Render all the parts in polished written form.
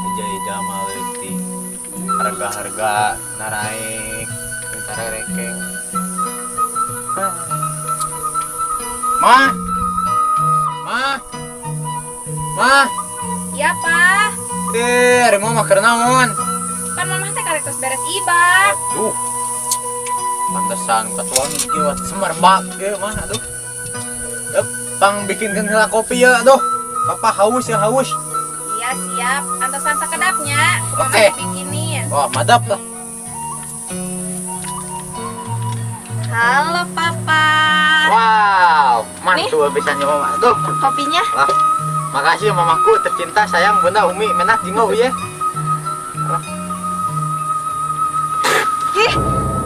Jadi jalma leutik. Harga-harga naraek, tara rekeng. Ma. Ma. Ma. Iya, Pak. Eh, ari mama keur naon? Pan mamah teh karek tos beres ibak. Duh. Pantesan katuang kieu semerbak ge mah aduh. Yep, pang bikinkeun heula kopi ya aduh. Papa haus ya haus. Iya, siap. Antosan sakedapnya. Mama Oke. dibikinin. Wah, madap lah. Halo, Papa. Wow, mantul pisan ya mama. Aduh, Kopinya? Lah. Makasih ya mamaku tercinta sayang bunda Umi menak jinggo ya. Ih,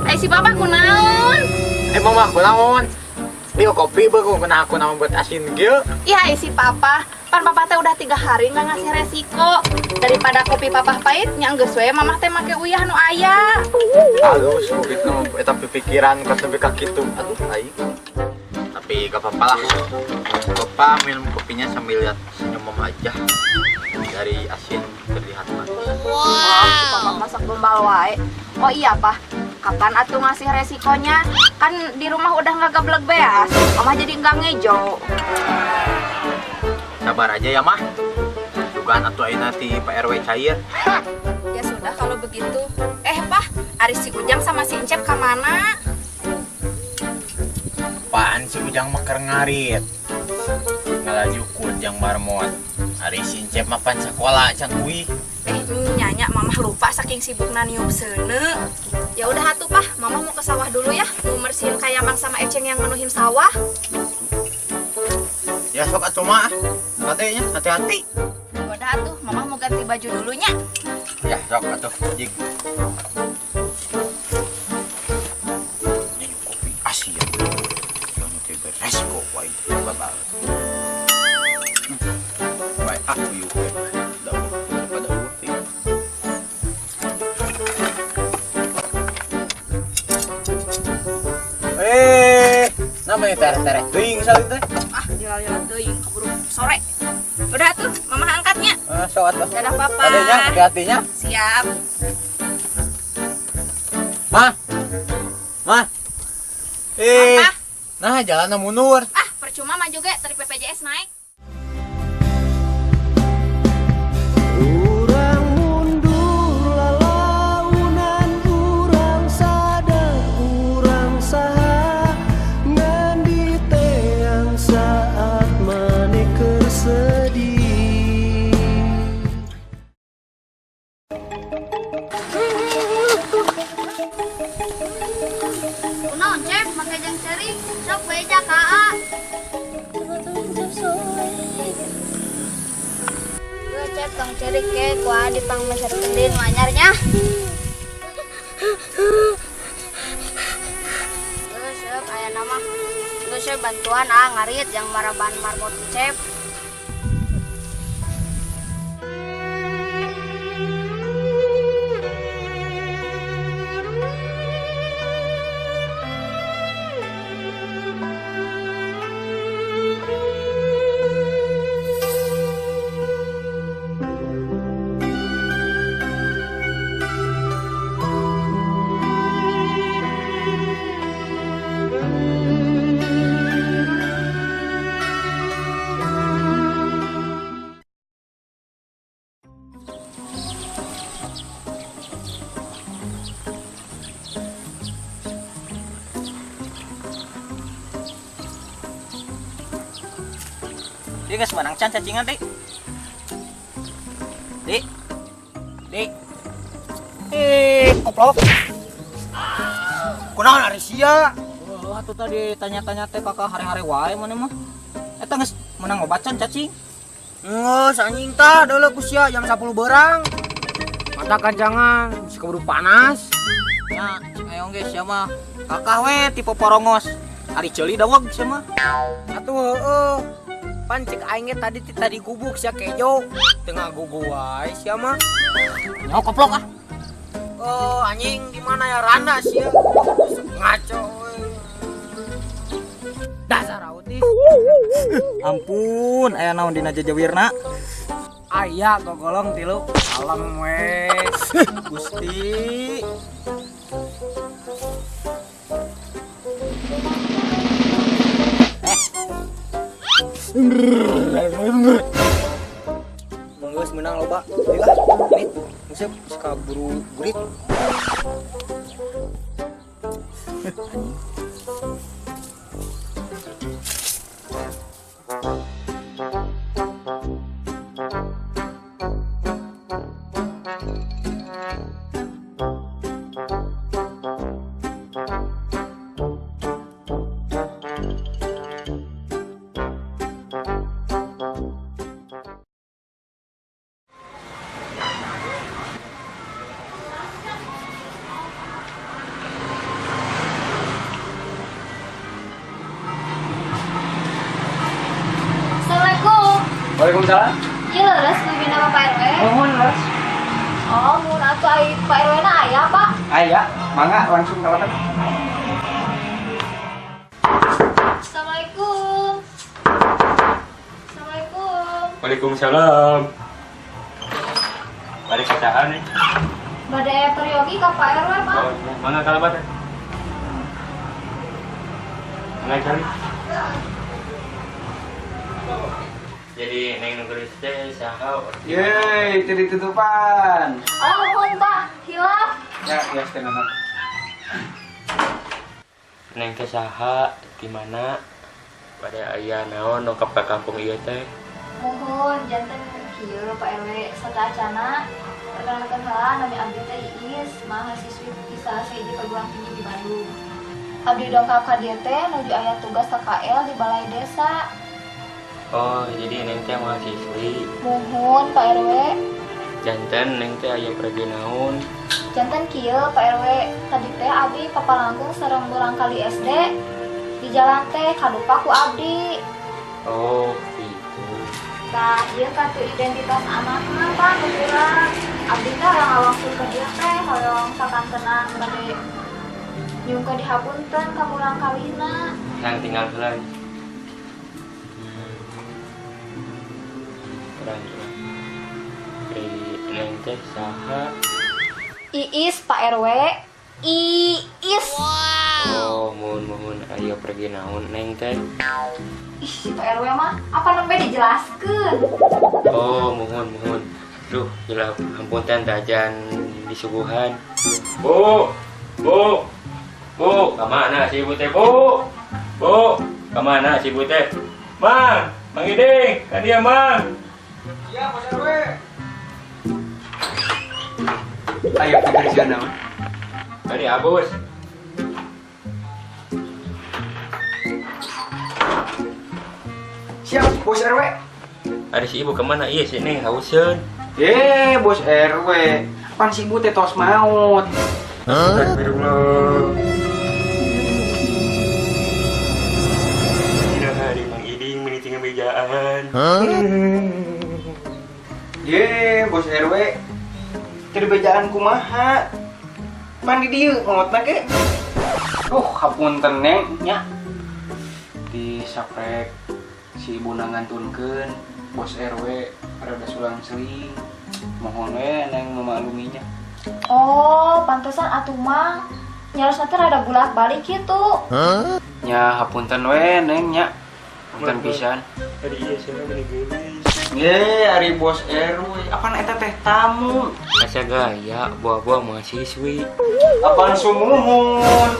ai si Papa kunaon? Eh mama kunaon? Ieu kopi beuh kunaon aku nama buat asin kieu. Ih, ai si Papa. Pan Papa teh udah 3 hari nggak ngasih resiko. Daripada kopi Papa pahit, nya geus we mamah teh make uyah nu aya. Halus kopi nu eta pikiran ka nepi ka kitu. Aduh aing. Tapi gak apa-apa lah. Papa minum kopinya sambil lihat senyum mama aja. Dari asin terlihat manis. Wah, si Papa masak gombal wae. Oh iya, Pak. Kapan atuh ngasih resikonya? Kan di rumah udah nggak geblek beas. Mama jadi nggak ngejo. Sabar aja ya, Mah. Dugaan atuh ayeuna ti Pak RW cair. Ya sudah kalau begitu. Pak, ari si Ujang sama si Encep ka mana? Apaan si Ujang mah keur ngarit? Ngalaju ku Ujang marmot. Ari si Encep mah pan sakola can uih. Nyanya mamah lupa saking sibukna niup seuneu. Ya udah atuh, Pak, mamah mau ke sawah dulu ya. Mau mersihin kayamang sama eceng yang menuhin sawah. Ya sok atuh mah. Katanya hati-hati. Ya udah atuh, mamah mau ganti baju dulunya. Ya sok atuh, jig. Ini kopi asin. Yang teh beresiko wae teh babal. Baik aku yuk. Pada uang. Namanya tere-tere teuing salin teh. Ah, jalan-jalan teuing keburu sore. Udah tuh, mama angkatnya. Sok atuh. Dadah, Papa. Adanya, hati-hatinya. Siap. Ma. Ma. Apa? Nah, jalannya mundur. Ah, percuma maju ge, tarif BPJS naik. Urang mundur lalaunan, urang sadar, urang saha ngan diteang saat maneh keur sedih. Kunaon, Cep, make jang ceri, sok beja ka A. Duh, Cep, tong cerik ke, kuah di pang meser kendin wanyarnya. Duh, Cep, aya nama. Duh, Cep, bantuan ah ngarit yang maraban marmot Cep. Dia geus menang can cacingan, Dik. Dik. Dik. Koplok. Kunaon ari sia? Wah, tuh tadi tanya-tanya teh kakak hare-hare wae maneh mah. Eta geus menang obat can cacing. Geus anjing tah deuleu ku sia jam 10 berang. Mata kancangan, geus keburu panas. Ya, cing ayo ge sia mah. Kakak we tipe porongos. Ari ceuli daweg sia mah. Atuh heueuh. Pan cek aing ge tadi ti tadi gubuk sia kejo. Teu ngagugu wae sia mah. Nyaho koplok ah. Oh, anjing di mana ya randa sia? Ngaco we. Dasar autis. Ampun, aya naon dina jajawirna? Aya gogolong tilu. Kalem we. Gusti. Geus menang loba. Ayo ah, ini nguseup geus kaburu burit. Assalamualaikum. Waalaikumsalam. Iya leres bibina Pak RW. Mohon, Leres. Oh, mun atuh ai Pak RW na aya, Pak. Aya, mangga langsung ka lebet. Assalamualaikum. Assalamualaikum. Waalaikumsalam. Balik kacahan nih. Bade aya peryogi ka Pak RW, Pak. Oh, mangga ka lebet. Mangga cari. Jadi neng nu geulis teh saha? Yeay, itu ditutupan. Oh, muhun, Pak. Hilap. Ya, ya, tenang. Neng teh saha? Di mana? Pada aya naon dongkap ka kampung ieu teh? Muhun janten kieu Pak RW sateuacana. Perkenalkan heula nami abdi teh Iis, mahasiswi di salah sahiji perguruan tinggi di Bandung. Abdi dongkap ka dieu teh nuju aya tugas KKL di balai desa. Oh, jadi neng teh mahasiswi. Muhun Pak RW. Janten neng teh aya pergi naon? Janten kieu Pak RW, tadi teh abdi papalangkung sareng murangkalih SD di jalan teh kadupa ku abdi. Oh, gitu. Tah, ieu kartu identitas anakna Pak nu kurang. Abdi teh hoyong ngawangsul ka dieu teh hoyong sakantenan bade nyungkeun dihapunten ka murangkalihna. Nang tinggal heula. Kurang kurang. Neng teh saha? Iis Pak RW. Iis. Oh, muhun muhun aya pergi naon neng teh? Ih, si Pak RW mah apa nembe dijelaskeun. Oh, muhun muhun. Duh, gila hapunten tajan disuguhan. Bu, bu, bu, kemana si ibu teh, bu? Bu, kemana si ibu teh? Mang, Mang Iding, kan dia Mang. Iya, Bos RW. Ayo kerja naon? Tadi abus. Siap, Bos RW. Ada si ibu kemana? Iya, si Neng hauseun. Bos RW. Pan si ibu teh tos maut. Astagfirullah. Tidak hari Mang Iding meni tinggal bejaan. Ye, Bos RW. Teu bejaan kumaha? Pan di dieu maotna ge. Hapunten Neng nya. Di saprek si ibu ngantunkeun Bos RW rada sulang seling. Mohon we Neng memakluminya. Oh, pantesan atuh Mang. Nyarosna teh rada bulak-balik kitu. Nya hapunten we Neng nya. Punten pisan. Tadi iya siapa meni geulis. Ye, ari Bos RW. Apaan eta teh tamu? Asa gaya buah-buah mahasiswi. Apaan sumuhun?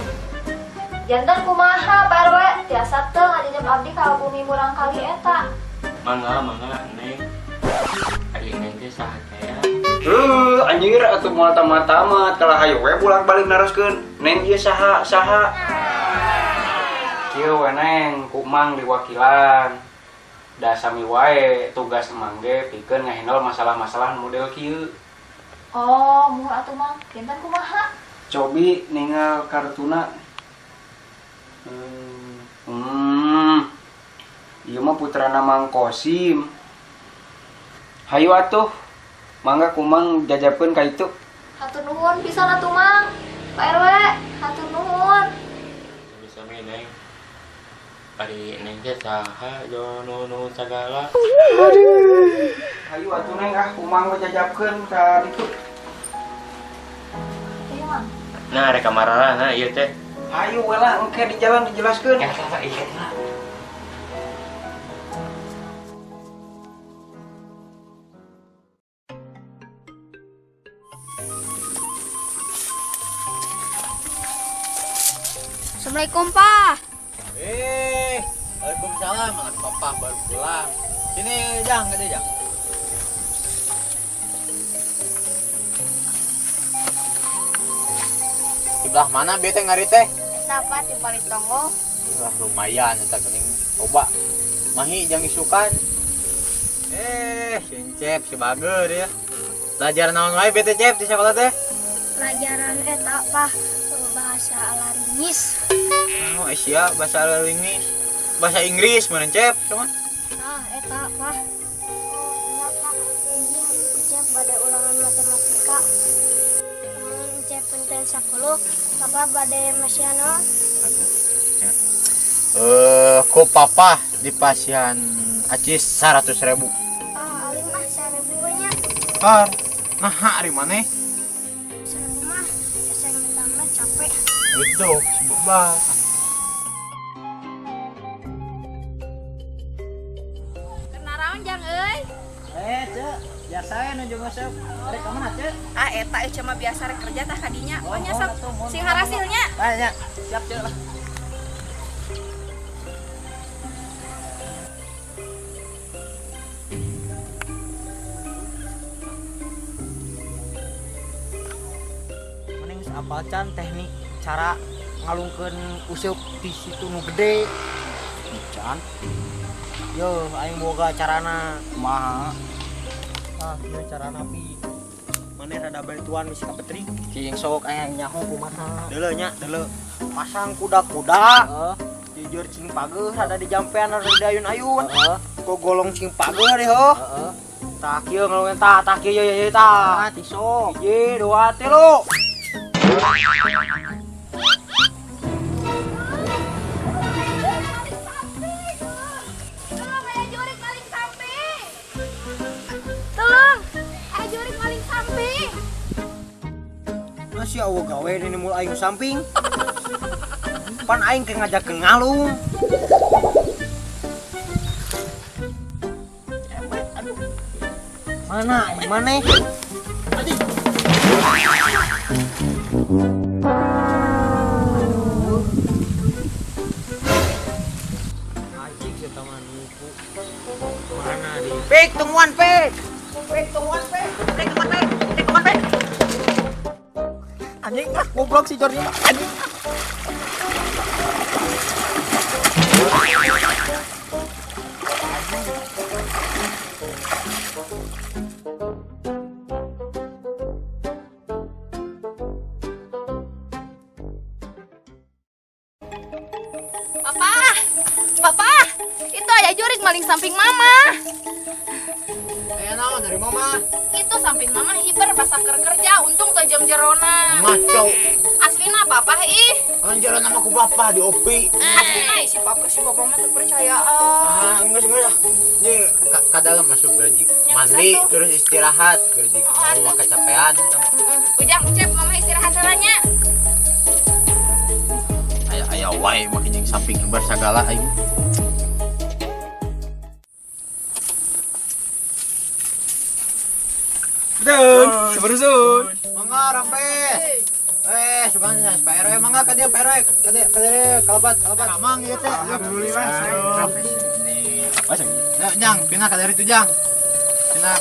Janten kumaha Pak RW? Tiasa teu ngajajab abdi ka bumi murangkalih eta. Mangga, mangga, Neng. Ari Neng teh saha teh ya? Anjir atuh moal tamat-tamat kalah hayo we bolak-balik naroskeun. Neng ieu saha saha? Kieu we Neng, ku Mang diwakilan. Da sami wae tugas Emang ge pikeun ngahandle masalah-masalah model kieu. Oh, muhun atuh Mang. Janten kumaha? Cobi ningal kartuna. Ieu mah putrana Mang Kosim. Hayu atuh. Mangga kumang jajabkeun ka itu. Hatur nuhun pisan atuh Mang. Pak RW, hatur nuhun. Sami-sami Neng. Ari neng teh saha jono sagala. Hayu atuh neng ah kumang we jajabkeun ka ditu. Ayo, Mang. Nah, rek kamarana ieu teh. Hayu we lah engke di jalan dijelaskeun. Ya, iya. Assalamualaikum, Pak. Waalaikumsalam, anak papa baru pulang. Sini, Jang, gede Jang. Di belah mana bete ngari teh? Eta Pak di balik tonggo. Wah, lumayan eta geuning loba. Mahi jang isukan. Si Cep, si bager ya. Belajar naon wae bete Cep di sekolah teh? Pelajaran eta Pak bahasa Alaringis. Oh, Asia bahasa Alaringis. Bahasa Inggris meureun Cep, cuman. Ah, eta Pak. Oh, iya Pak. Cep bade ulangan matematika. Cep penten 10, Papa bade masihan. Ya. Ku papa di pasian acis 100.000. Ah, alim ah 1.000 we nya. Par, nah hari maneh? 1.000 mah saya minta mah capek. Gitu, sebab. Kenaraon jang euy? Cek, biasa ya nuju nguseup. Rek ka mana, Cek? Ah, eta euy cuma biasa rek kerja tah kadinya. Oh nya sok sing harasilnya. Banyak. Siap, Cek lah. Mending geus apal can teknik cara ngalungkeun useup di situ nu gede. Can. Yo, aing boga carana. Kumaha? Ah, ieu carana pi. Maneh rada bantuan bisi kapetri. Cing sok aing nyaho kumaha. Deuleu nya, deuleu. Pasang kuda-kuda. Heeh. Jujur cing pageuh rada dijampean rada diayun-ayun. Heeh. Kogolong cing pageuh deh heuh. Heeh. Tah kieu ngalungkeun tah, tah kieu ye ye tah. Ti sok. 1 2 3. Tolong, aya jurik maling samping. Tolong, aya jurik maling samping. Masih awak gawe ini mul aing samping. Pan aing ke ngajakeun ngalung. Aduh. Mana aing maneh? Anjing si taman nipu. Mana di? Pik tungguan pik. Pik tungguan pik. Pik tungguan pik. Pik tungguan pik. Anjing ah goblok si Jordi mah anjing. Papa, papa, itu aya jurik maling samping mama. Naon dari mama? Itu samping mama hiber pas keur kerja, untung teu jeung jerona. Ngaco. Aslina papa ih. Kan jerona mah ku papa di OP. Aslina ih, si papa mah teu percayaan. Ah, geus geus ah. Ini ka dalam masuk gerejik. Yang Mandi satu. terus istirahat gerejik. Oh, Mau atuh. kecapean. Ujang, Ucep, mama istirahat heula nya. Aya aya wae make jeung samping hiber sagala aing. Betul, seberusun. Mangga rampes. Sugan Pak RW mangga ka dieu Pak RW. Ka dieu ka dieu kalabat kalabat. Mang ieu teh. Alhamdulillah, saya rampes. Nih. Nah, Jang, pindah ka dari itu Jang. Pindah.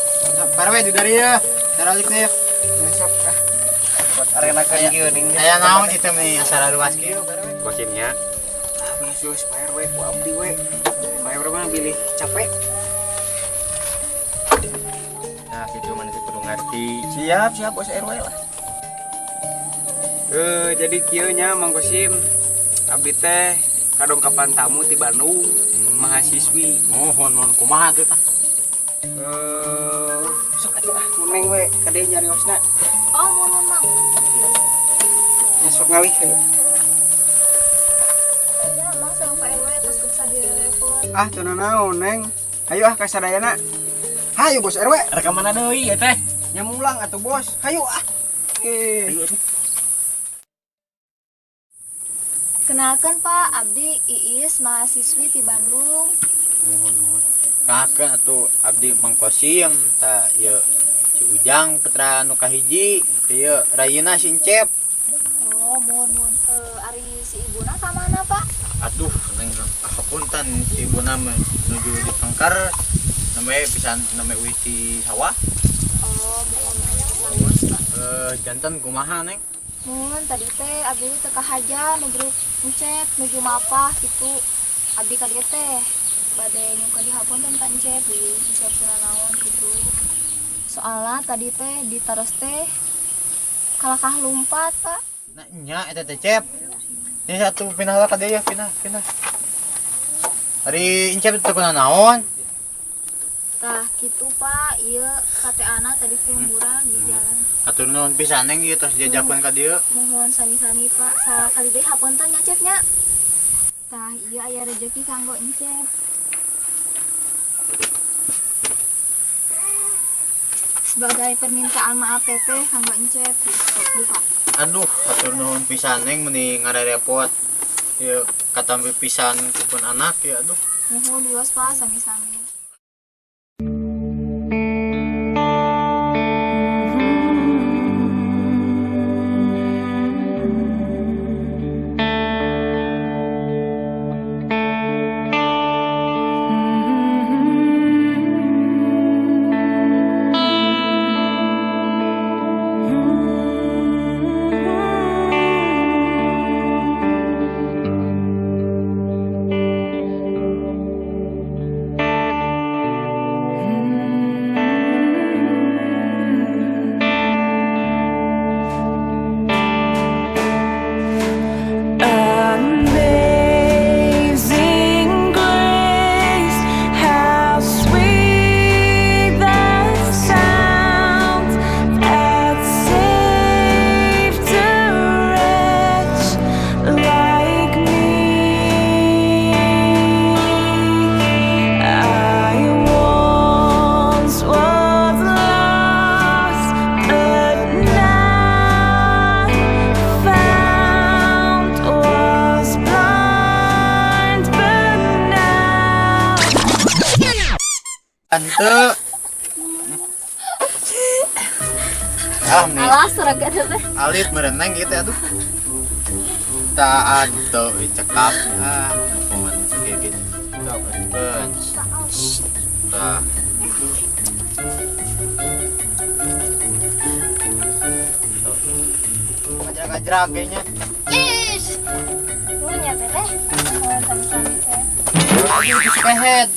Pak RW di dari ya. Daralik nih. Besok ah. Buat arena kan kieu ning. Aya naon ieu teh nih asal luas kieu Pak RW. Kosimnya. Ah, geus Pak RW ku abdi we. Pak RW mah bilih capek. Nah, gitu mana sih kudu ngerti. Siap, siap bos RW lah. Jadi kieu nya Mang Kosim. Abdi teh kadongkapan tamu ti Bandung, mahasiswi. Mohon mohon kumaha tuh tah. Sok atuh ah neng we ka dieu nyariosna. Oh, mun Mang. Nya sok ngalih we. Ya, Mang sareng Pak RW tos Ah, teu nanaon, Neng. Hayu ah ka sadayana. Hayu Bos RW. Rek ka mana deui ieu teh? Nya mulang atuh Bos. Hayu ah. Hayu atuh. Kenalkan Pak, abdi Iis, mahasiswi di Bandung. Muhun muhun. Kakek atuh abdi Mang Kosim ta ieu si Ujang putra nu kahiji, ieu rayina si Encep. Oh, muhun muhun. Ari si ibuna ka mana, Pak? Aduh, neng hapunten si ibuna menuju di pengker namanya pisan namanya uih di sawah. Oh, muhun muhun. Janten kumaha, Neng? Muhun tadi teh abdi teh kahaja nuju Encep nuju mapah gitu. Abdi ka dieu teh bade nyungkeun dihapunten ka Encep, di Encep teu nanaon gitu. Soalna tadi teh ditaros teh kalakah lumpat, Pak. Nah, nya eta teh Cep. Ini satu pindah lah ka dieu ya, pindah, pindah. Ari Encep teu kunaon? Tah kitu Pak, ieu KTA-na tadi teh murah di jalan. Hatur nuhun pisan Neng ieu tos diajakeun ka dieu. Muhun sami-sami Pak, sakali deui hapunten nya Cep nya. Tah ieu aya rejeki kanggo Encep. Sebagai permintaan maaf teteh kanggo Encep, sok buka. Aduh, hatur nuhun pisan Neng meuni ngarerepot. Ieu katampi pisan pun anak ya aduh. Muhun wios Pak, sami-sami. Amazing grace, how sweet the sound that saved a wretch like me. I once was lost, but now found, was blind, but now. Ante. Ah, nih. Alah, seraga teh. Alit mereneng gitu aduh. Tak ante cekap ah, pohon kayak gitu. Sok asupkeun. Tah. Ngajrak-ngajrak kayaknya. Ish. Nuhun ya teteh. Muhun sami-sami teh. Aduh, disepehet.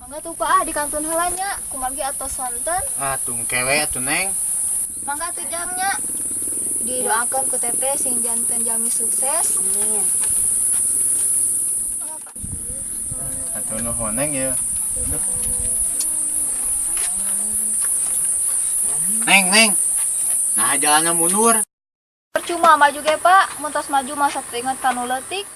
Mangga tuh Pak, ah, di kantun heula nya, kumargi atos sonten. Ah, tungkewe atuh Neng. Mangga atuh jangnya. Didoakeun ku teteh sing janten jalmi sukses. Amin. Mangga Pak. Atuh nuhun Neng ya. Aduh. Neng, Neng. Nah, jalannya mundur. Percuma maju ge Pak, mun tos maju masa teu inget ka nu leutik.